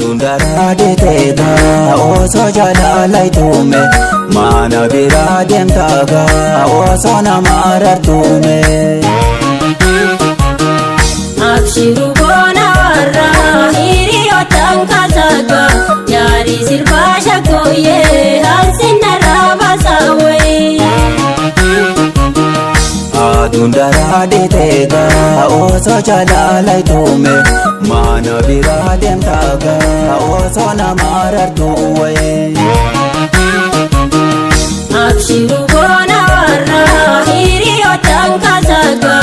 Aduun daraa deeteegaa osoo jaalala itume, mana biraa deemtaagaa osoo nama arartume. Abshiru boona warra hiriyoottan kasaga jaarii sirbaa shakkooyyee hansinarraa basaawee. Aduun daraa deeteegaa osoo jaalala itume, mana biraa deemtaagaa osoo nama arartuwe. Abshiru boona warra hiriyoottan kasaga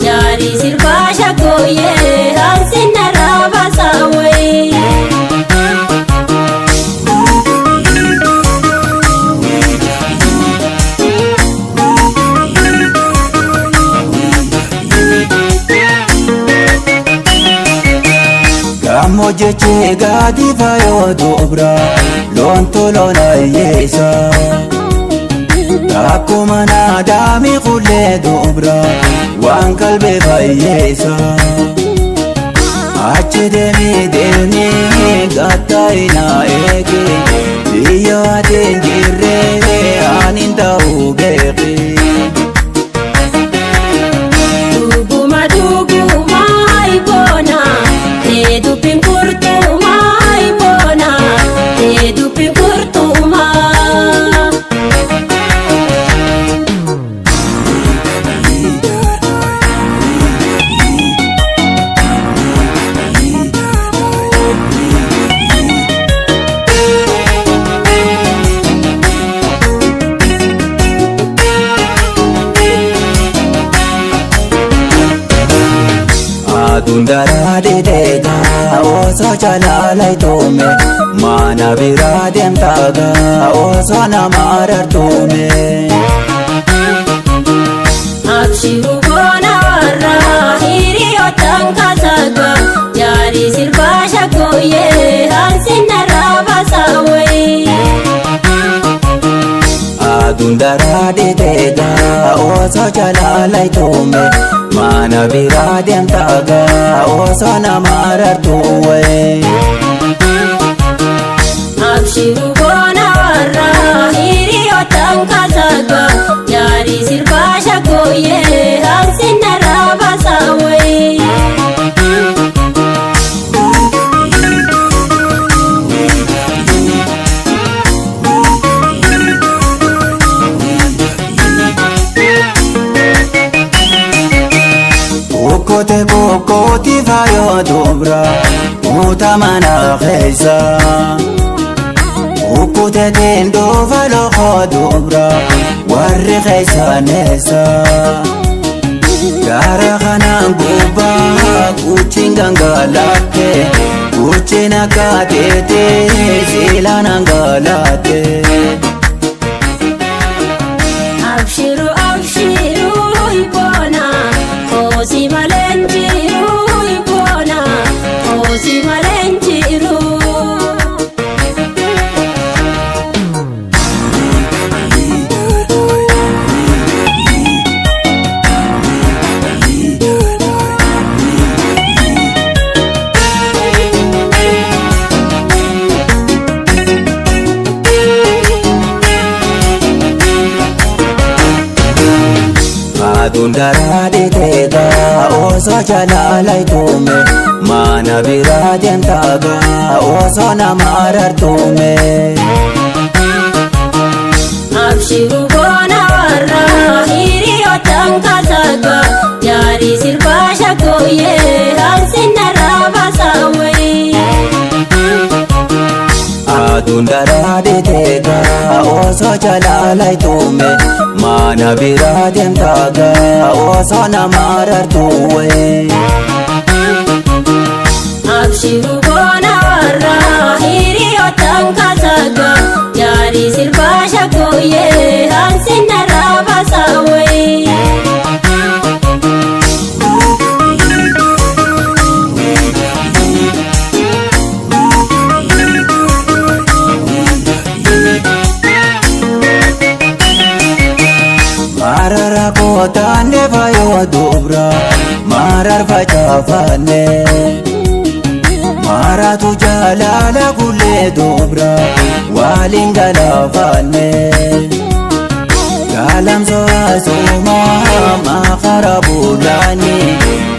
jaarii sirbaa shakkooyyee hansinarraa basaawee. Gammoojjichi gadi faayoo dubra loontu loon ayyeessa. Akkuma naadaami kullee dubra waan qalbee fayyeessa. Achi deemii deemii gattaa'ina eegi, biyya ati hin jirre ani hin ta'u beeki. Dhuguma dhuguma iboona ee dubbiin kurtuuma iboona ee dubbiin kurtuuma. Aduun daraa deeteegaa osoo jaalala itume, mana biraa deemtaagaa osoo nama arartume. Abshiru boona warra hiriyoottan kasaga jaarii sirbaa shakkooyyee hansinarraa basaawee. Aduun daraa deeteegaa osoo jaalala itume, mana biraa deemtaagaa osoo nama arartuwe. Abshiru boona warra hiriyoottan kasaga jaarii sirbaa shakkooyyee hansinarraa basaawee. Okkote kokkooti faayoo dubra kuta mana keessa. Okkotee teendoofa loqoo dubra warri keessaneessa. Gaara kanaan gubbaa kuchiin gangalatte, kuchiin akka teetee siilaan angalatte. Abshiru abshiru iboona hoosii malee hin jiru iboona hoosii malee hin jiru. Aduun daraa deeteegaa osoo jaalala itume, mana biraa deemtaagaa osoo nama arartume. Abshiru boona warra hiriyoottan kasaga jaarii sirbaa shakkooyyee hansinarraa basaawee. Aduun daraa deeteegaa osoo jaalala itume, mana biraa deemtaagaa osoo nama arartuwe. Abshiru boona warra hiriyoottan kasaga jaarii sirbaa shakkooyyee hansinarraa basaawee. Marara kootaanne faayoo dubra marar facaafanne. Maraatu jaalala gullee dubra waliin galaafanne. Gaalamsoo asumaa maakara bulaani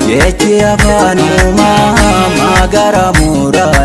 jechi afaanumaa maagara muraani.